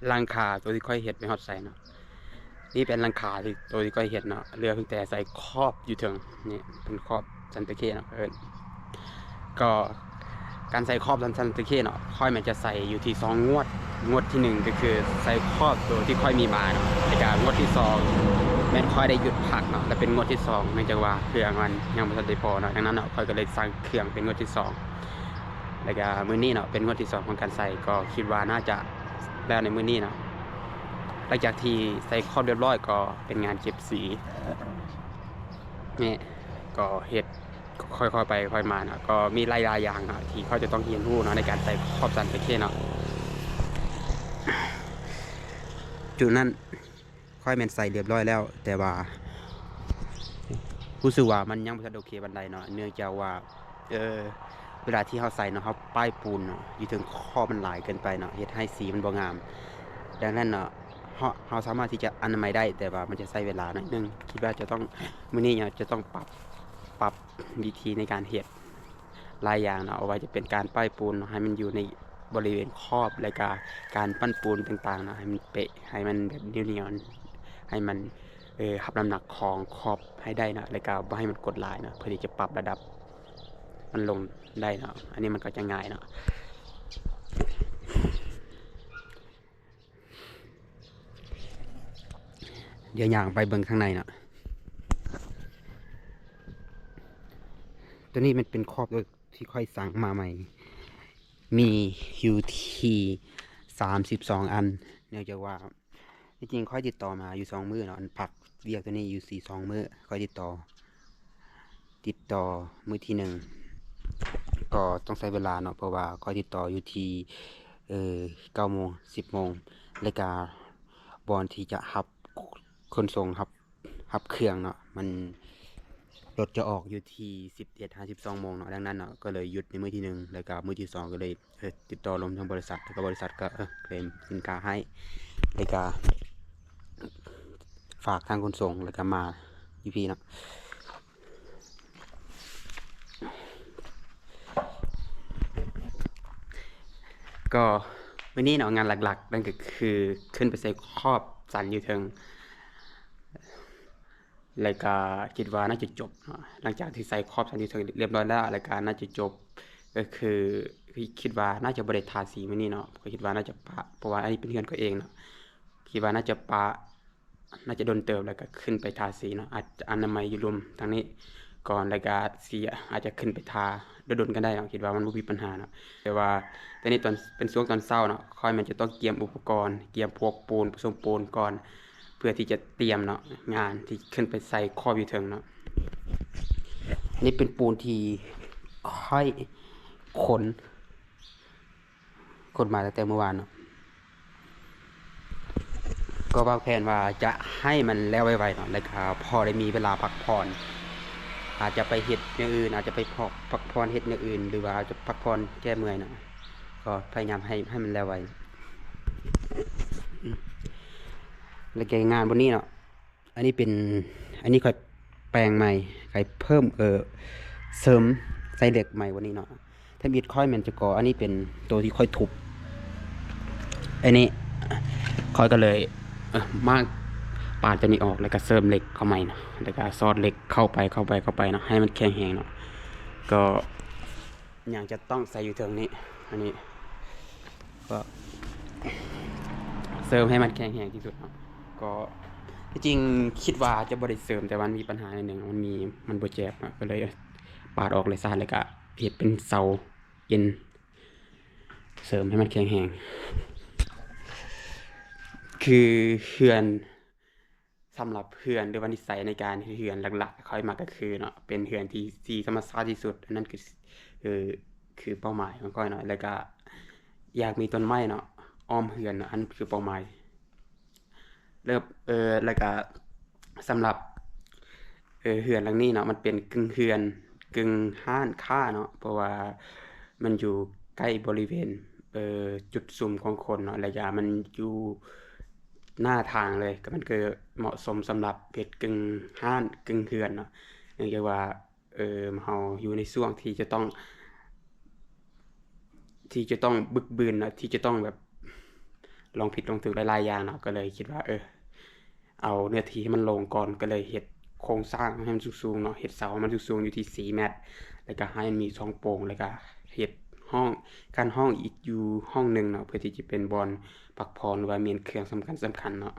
ຫຼັງຄາໂຕທີ່ຂ້ອຍເຮັດໄປຮອດໃສເນາະ. ນີ້ເປັນຫຼັງຄາທີ່ ໂຕທີ່ຂ້ອຍເຮັດເນາະ, ເຫຼືອພຽງແຕ່ໃສ່ຂອບຢູ່ເທິງ. ນີ້ເປັນຂອບສັນຕະເຄເນາະ ເອີ້ນ. ກໍການໃສ່ຂອບສັນ ສັນຕະເຄເນາະ ຂ້ອຍແມ່ນຈະໃສ່ຢູ່ທີ່ສອງງວດ. ງວດທີໜຶ່ງກໍຄືໃສ່ຂອບໂຕທີ່ຂ້ອຍມີມາເນາະ, ແລ້ວກໍງວດທີສອງແມ່ນຂ້ອຍໄດ້ຢຸດພັກເນາະ ແລະເປັນງວດທີສອງ ເນື່ອງຈາກວ່າເຄື່ອງມັນຍັງບໍ່ທັນໄດ້ພໍເນາະ. ດັ່ງນັ້ນເນາະ ຂ້ອຍກໍເລີຍສັ່ງເຄື່ອງເປັນງວດທີສອງ ແລ້ວກໍມື້ນີ້ເນາະ ເປັນງວດທີສອງຂອງການໃສ່, ກໍຄິດວ່າໜ້າຈະແລ້ວໃນມື້ນີ້ເນາະ. ຫຼັງຈາກທີ່ໃສ່ຂອບຮຽບຮ້ອຍ ກໍເປັນງານເກັບສີ. ນີ້ກໍເຮັດຄ່ອຍໆໄປຄ່ອຍມາເນາະ, ກໍມີຫຼາຍໆຢ່າງເນາະ ທີ່ຂ້ອຍຈະຕ້ອງຮຽນຮູ້ເນາະ ໃນການໃສ່ຂອບສັນຕະເຄເນາະ. ຈຸດນັ້ນຂ້ອຍແມ່ນໃສ່ຮຽບຮ້ອຍແລ້ວ, ແຕ່ວ່າຮູ້ສຶກວ່າມັນຍັງບໍ່ທັນໂອເຄປານໃດເນາະ, ເນື່ອງຈາກວ່າ ເອີ ເວລາທີ່ເຮົາໃສ່ເນາະ ເຮົາປ້າຍປູນເນາະ ຢູ່ເທິງຂອບມັນຫຼາຍເກີນໄປເນາະ, ເຮັດໃຫ້ສີມັນບໍ່ງາມ. ດັ່ງນັ້ນເນາະ ເຮົາ ເຮົາສາມາດທີ່ຈະອະນາໄມໄດ້, ແຕ່ວ່າມັນຈະໃຊ້ເວລາໜ້ອຍໜຶ່ງ. ຄິດວ່າຈະຕ້ອງ ມື້ນີ້ເນາະ ຈະຕ້ອງປັບ ປັບວິທີໃນການເຮັດຫຼາຍຢ່າງເນາະ, ບໍ່ວ່າຈະເປັນການປ້າຍປູນເນາະ ໃຫ້ມັນຢູ່ໃນບໍລິເວນຂອບ, ແລ້ວກະການປັ້ນປູນຕ່າງໆເນາະ ໃຫ້ມັນເປະ, ໃຫ້ມັນແບບໜຽວໆ, ໃຫ້ມັນ ເອີ ຮັບນ້ຳໜັກຂອງຂອບໃຫ້ໄດ້ເນາະ, ແລ້ວກະບໍ່ໃຫ້ມັນກົດຫຼາຍເນາະ ເພື່ອທີ່ຈະປັບລະດັບມັນລົງໄດ້ເນາະ. ອັນນີ້ມັນກໍຈະງ່າຍເນາະ. ດຽວຍ່າງໄປເບິ່ງຂ້າງໃນເນາະ. ໂຕນີ້ມັນເປັນຂອບທີ່ຂ້ອຍສັ່ງມາໃໝ່ ມີຢູ່ທີ່ສາມສິບສອງອັນ, ເນື່ອງຈາກວ່າ ທີ່ຈິງຂ້ອຍຕິດຕໍ່ມາຢູ່ສອງມື້ເນາະ, ອັນພັກວຽກໂຕນີ້ຢູ່ສີ່ ສອງມື້ ຂ້ອຍຕິດຕໍ່ ຕິດຕໍ່ມື້ທີໜຶ່ງ ກໍຕ້ອງໃຊ້ເວລາເນາະ, ເພາະວ່າຂ້ອຍຕິດຕໍ່ຢູ່ທີ່ ເອີ ເກົ້າໂມງ ສິບໂມງ ແລ້ວກະບ່ອນທີ່ຈະຮັບຂົນສົ່ງ ຮັບ ຮັບເຄື່ອງເນາະ ມັນ ລົດຈະອອກຢູ່ທີ່ສິບເອັດຫາສິບສອງໂມງເນາະ. ດັ່ງນັ້ນເນາະ ກໍເລີຍຢຸດໃນມື້ທີໜຶ່ງ ແລ້ວກະມື້ທີສອງກໍເລີຍ ເອີ ຕິດຕໍ່ລົມທາງບໍລິສັດ ແລ້ວກໍບໍລິສັດກໍ ເອີ ເຄລມສິນຄ້າໃຫ້ ແລ້ວກະຝາກທາງຂົນສົ່ງ ແລ້ວກະມາຢູ່ພີ້ເນາະ. ກໍມື້ນີ້ເນາະ ງານຫຼັກໆນັ້ນກໍຄືຂຶ້ນໄປໃສ່ຂອບສັນຢູ່ເທິງ ແລ້ວກະຄິດວ່າໜ້າຈະຈົບເນາະ, ຫຼັງຈາກທີ່ໃສ່ຂອບສັນຢູ່ເທິງຮຽບຮ້ອຍແລ້ວ ແລ້ວກະໜ້າຈະຈົບ. ກໍຄືຄິດວ່າໜ້າຈະບໍ່ໄດ້ທາສີມື້ນີ້ເນາະ, ກໍຄິດວ່າໜ້າຈະປະ ເພາະວ່າອັນນີ້ເປັນເຮືອນຂ້ອຍເອງເນາະ, ຄິດວ່າໜ້າຈະປະ ໜ້າຈະດົນເຕີບ ແລ້ວກະຂຶ້ນໄປທາສີເນາະ, ອາດຈະອະນາໄມຢູ່ລຸ່ມທາງນີ້ກ່ອນ ແລ້ວກະສີອາດຈະຂຶ້ນໄປທາດົນໆກໍໄດ້ເນາະ, ຄິດວ່າມັນບໍ່ມີບັນຫາເນາະ. ແຕ່ວ່າຕອນນີ້ຕອນ ເປັນຊ່ວງຕອນເຊົ້າເນາະ, ຂ້ອຍແມ່ນຈະຕ້ອງກຽມອຸປະກອນ ກຽມພວກປູນ ປະສົມປູນກ່ອນ ເພື່ອທີ່ຈະຕຽມເນາະ ງານທີ່ຂຶ້ນໄປໃສ່ຂອບຢູ່ເທິງເນາະ. ອັນນີ້ເປັນປູນທີ່ຂ້ອຍຂົນ ຂົນມາຕັ້ງແຕ່ມື້ວານເນາະ, ກໍວາງແຜນວ່າຈະໃຫ້ມັນແລ້ວໄວໆເນາະ ແລ້ວກໍພໍໄດ້ມີເວລາພັກຜ່ອນ, ອາດຈະໄປເຮັດແນວອື່ນ ອາດຈະໄປພັກ ພັກຜ່ອນເຮັດແນວອື່ນ ຫຼືວ່າອາດຈະພັກຜ່ອນແກ້ເມື່ອຍເນາະ, ກໍພະຍາຍາມໃຫ້ ໃຫ້ມັນແລ້ວໄວ. ແລ້ວກໍງານບ່ອນນີ້ເນາະ ອັນນີ້ເປັນ ອັນນີ້ຂ້ອຍແປງໃໝ່ ຂ້ອຍເພີ່ມ ເອີ ເສີມໃສ່ເຫຼັກໃໝ່ບ່ອນນີ້ເນາະ. ທຳອິດຂ້ອຍແມ່ນຈະກໍ່ ອັນນີ້ເປັນໂຕທີ່ຂ້ອຍທຸບ ອັນນີ້ຂ້ອຍກໍເລີຍ ເອີ ມາປາດຕົວນີ້ອອກ ແລ້ວກໍເສີມເຫຼັກເຂົ້າໃໝ່ເນາະ, ແລ້ວກໍສອດເຫຼັກເຂົ້າໄປ ເຂົ້າໄປ ເຂົ້າໄປເນາະ ໃຫ້ມັນແຂງແຮງເນາະ. ກໍ ຫຍັງຈະຕ້ອງໃສ່ຢູ່ເທິງນີ້ ອັນນີ້ກໍເສີມໃຫ້ມັນແຂງແຮງທີ່ສຸດເນາະ. ກໍທີ່ຈິງຄິດວ່າຈະບໍ່ໄດ້ເສີມ ແຕ່ວ່າມັນມີບັນຫາໜ້ອຍໜຶ່ງ ມັນມີ ມັນບໍ່ແຈບເນາະ ກໍເລີຍປາດອອກເລີຍຊະ ແລ້ວກະເຮັດເປັນເສົາເອັນ ເສີມໃຫ້ມັນແຂງແຮງ. ຄືເຮືອນ ສຳລັບເຮືອນ ຫຼືວ່ານິໄສໃນການເຮັດເຮືອນຫຼັກໆ ຂ້ອຍມັກກໍຄືເນາະ ເປັນເຮືອນທີ່ ທີ່ທຳມະຊາດທີ່ສຸດ ອັນນັ້ນຄື ຄື ຄືເປົ້າໝາຍຂອງຂ້ອຍເນາະ. ແລ້ວກະຢາກມີຕົ້ນໄມ້ເນາະ ອ້ອມເຮືອນເນາະ ອັນນັ້ນຄືເປົ້າໝາຍ. ແລ້ວ ເອີ ແລ້ວກະສຳລັບ ເອີ ເຮືອນຫຼັງນີ້ເນາະ ມັນເປັນກຶ່ງເຮືອນ ກຶ່ງຮ້ານຄ້າເນາະ ເພາະວ່າມັນຢູ່ໃກ້ບໍລິເວນ ເອີ ຈຸດຊຸມຂອງຄົນເນາະ ແລ້ວກະມັນຢູ່ ໜ້າທາງເລີຍ ກໍມັນກໍເໝາະສົມສຳລັບເຮັດກຶ່ງຮ້ານກຶ່ງເຮືອນເນາະ. ເນື່ອງຈາກວ່າ ເອີ ເຮົາຢູ່ໃນຊ່ວງທີ່ຈະຕ້ອງ ທີ່ຈະຕ້ອງບຶກບືນເນາະ ທີ່ຈະຕ້ອງແບບ ລອງຜິດລອງຖືກຫຼາຍໆຢ່າງເນາະ ກໍເລີຍຄິດວ່າ ເອີ ເອົາເນື້ອທີ່ໃຫ້ມັນໂລ່ງກ່ອນ ກໍເລີຍເຮັດໂຄງສ້າງໃຫ້ມັນສູງໆເນາະ ເຮັດເສົາໃຫ້ມັນສູງໆຢູ່ທີ່ສີ່ແມັດ ແລ້ວກໍໃຫ້ມັນມີຊ່ອງໂປ່ງ ແລ້ວກໍເຮັດຫ້ອງ ກັ້ນຫ້ອງອີກຢູ່ຫ້ອງໜຶ່ງເນາະ ເພື່ອທີ່ຈະເປັນບ່ອນພັກຜ່ອນ ຫຼືວ່າມ້ຽນເຄື່ອງສຳຄັນໆເນາະ.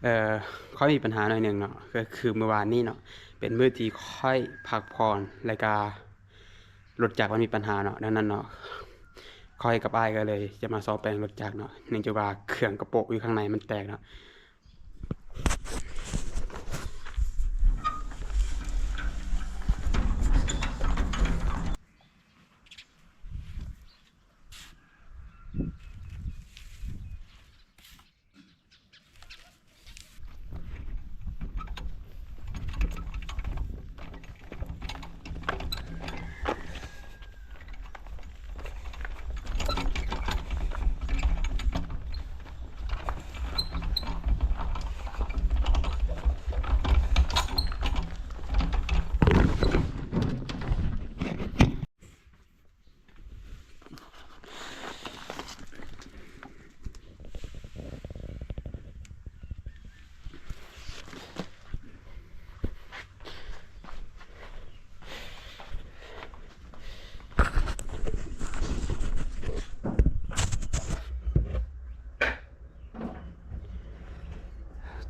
ເອີ ຂ້ອຍມີບັນຫາໜ້ອຍໜຶ່ງເນາະ ກໍຄືມື້ວານນີ້ເນາະ ເປັນມື້ທີ່ຂ້ອຍພັກຜ່ອນ ແລ້ວກະລົດຈັກມັນມີບັນຫາເນາະ. ດັ່ງນັ້ນເນາະ ຂ້ອຍກັບອ້າຍກໍເລີຍຈະມາຊອກແປງລົດຈັກເນາະ ເນື່ອງຈາກວ່າເຄື່ອງກະໂປະຢູ່ຂ້າງໃນມັນແຕກເນາະ.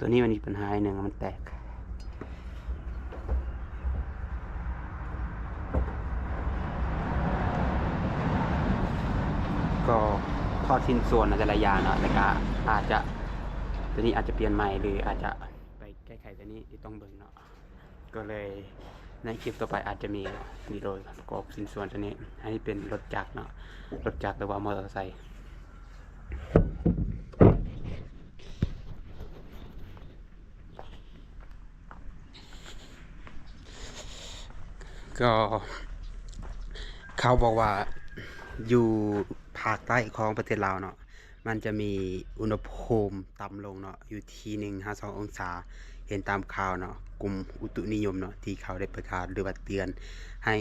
ຕົວນີ້ມັນມີປັນຫາອັນໜຶ່ງ ມັນແຕກ ກໍຖອດຊິ້ນສ່ວນແຕ່ລະຢ່າງເນາະ ແລ້ວກະອາດຈະ ຕົວນີ້ອາດຈະປ່ຽນໃໝ່ ຫຼືອາດຈະໄປແກ້ໄຂຕົວນີ້ ທີ່ຕ້ອງເບິ່ງເນາະ. ກໍເລີຍໃນຄລິບຕໍ່ໄປອາດຈະມີວິດີໂອປະກອບຊິ້ນສ່ວນຕົວນີ້ ອັນນີ້ເປັນລົດຈັກເນາະ ລົດຈັກ ຫຼືວ່າມໍເຕີໄຊ. ກໍເຂົາບອກວ່າຢູ່ພາກໃຕ້ຂອງປະເທດລາວເນາະ ມັນຈະມີອຸນຫະພູມຕ່ຳລົງເນາະ ຢູ່ທີ່ໜຶ່ງຫາສອງອົງສາ ເຫັນຕາມຂ່າວເນາະ ກົມອຸຕຸນິຍົມເນາະ ທີ່ເຂົາໄດ້ປະກາດ ຫຼືວ່າເຕືອນໃຫ້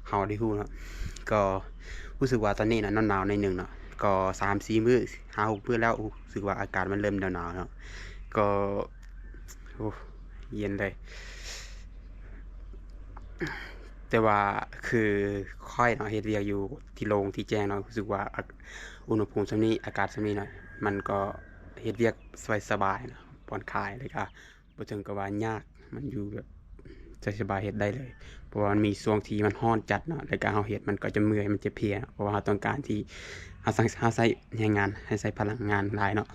ເຮົາໄດ້ຮູ້ເນາະ. ກໍຮູ້ສຶກວ່າຕອນນີ້ນະ ໜາວໆໜ້ອຍໜຶ່ງເນາະ ກໍສາມສີ່ມື້ ຫ້າຫົກມື້ແລ້ວ ຮູ້ສຶກວ່າອາກາດມັນເລີ່ມໜາວໆເນາະ ກໍ ໂອ້ ເຢັນເລີຍ. ແຕ່ວ່າຄືຂ້ອຍເນາະ ເຮັດວຽກຢູ່ທີ່ໂລ່ງທີ່ແຈ້ງເນາະ ຮູ້ສຶກວ່າ ອາ ອຸນຫະພູມສ່ຳນີ້ ອາກາດສ່ຳນີ້ເນາະ ມັນກໍເຮັດວຽກສະບາຍໆເນາະ ຜ່ອນຄາຍ ແລ້ວກະບໍ່ເຖິງກັບວ່າຍາກ ມັນຢູ່ແບບສະບາຍໆ ເຮັດໄດ້ເລີຍ ເພາະວ່າມັນມີຊ່ວງທີ່ມັນຮ້ອນຈັດເນາະ ແລ້ວກະເຮົາເຮັດມັນກໍຈະເມື່ອຍ ມັນຈະເພຍເນາະ ເພາະວ່າເຮົາຕ້ອງການທີ່ ເຮົາໃຊ້ ເຮົາໃຊ້ແຮງງານ ໃຫ້ໃຊ້ພະລັງງານຫຼາຍເນາະ.